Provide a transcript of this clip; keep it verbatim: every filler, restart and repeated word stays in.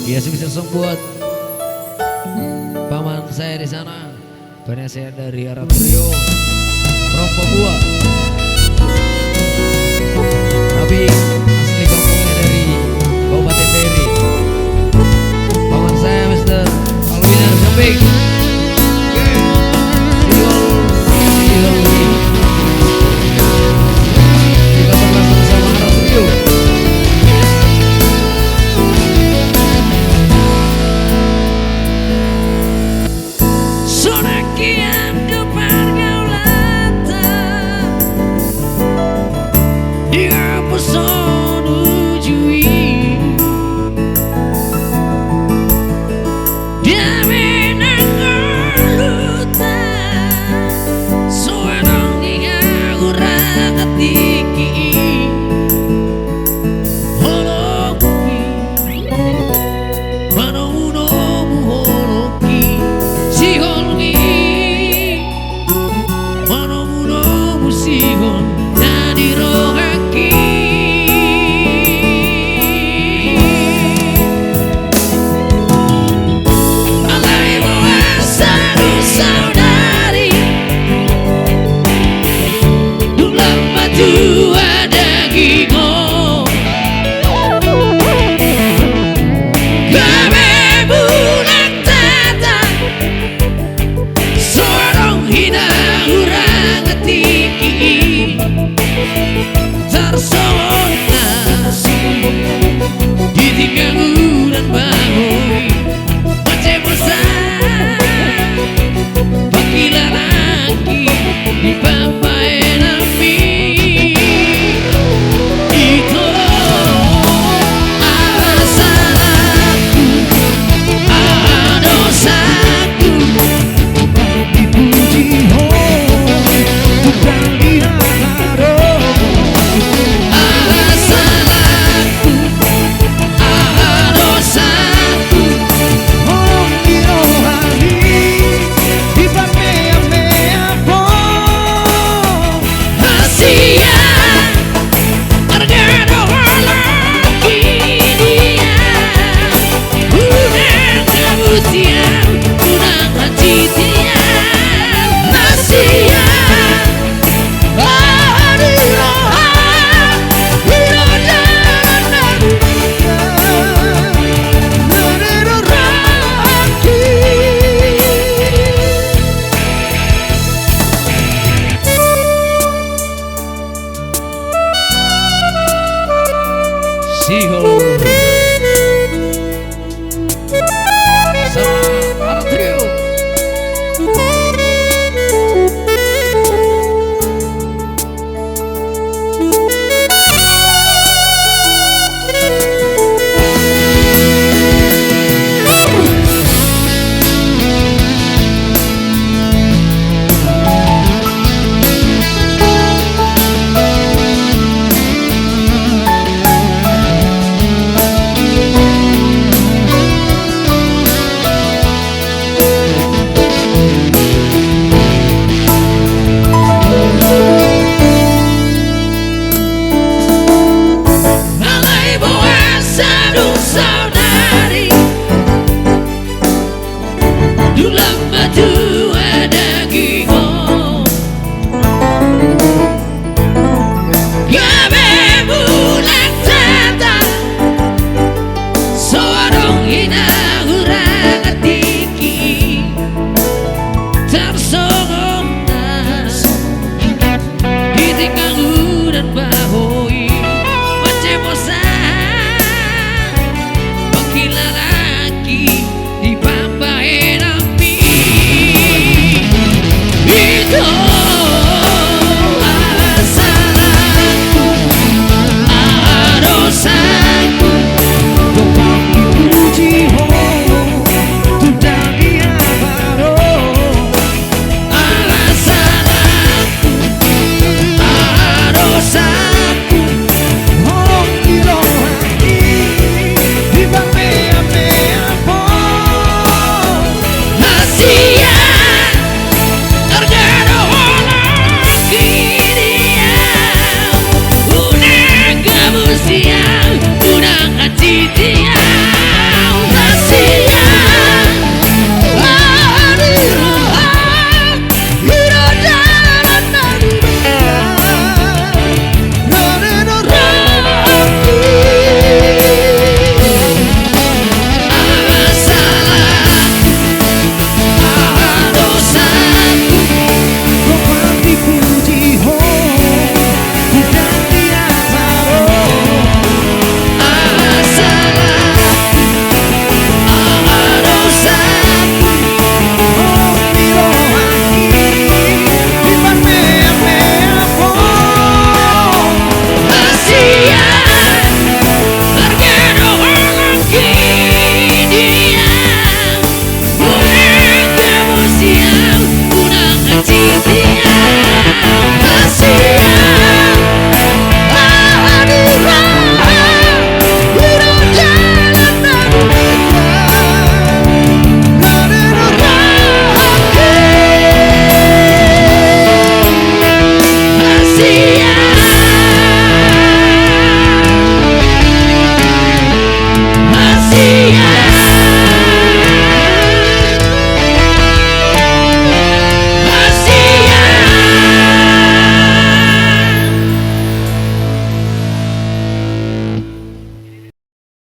Ya, sukses song buat paman saya di sana. Penasehat dari Arab Trio, Rong Papua. Tapi asli kampungnya dari Kabupaten Dairi. Paman saya, Mister Alwin Syafik. Juga pernah sama-sama Arab Trio. Sonang hian do pargaulanta di haposan uju i. Dame nang ngolunta so adong di hahurang tingki i. Holong i manomu-nomu, holong i sihol i manomu-nomu, sihol na di rohangki. Alai boasa do saudari, dung lam matua daging on, gabe mulak tata, so adong hita hurang tingki i. Tarsongon na di tinggang udan baho i, mansai masa pangkilananki di pambaenanmi. Ito, aha salahku, aha dosaku, dipuji Ho, tukang di aha do. Aha salahku, aha dosaku, holong di rohami, dipameamea Ho. Hasian, arga do halak i dia, unang habusian, unang hacician, hasian. Sihol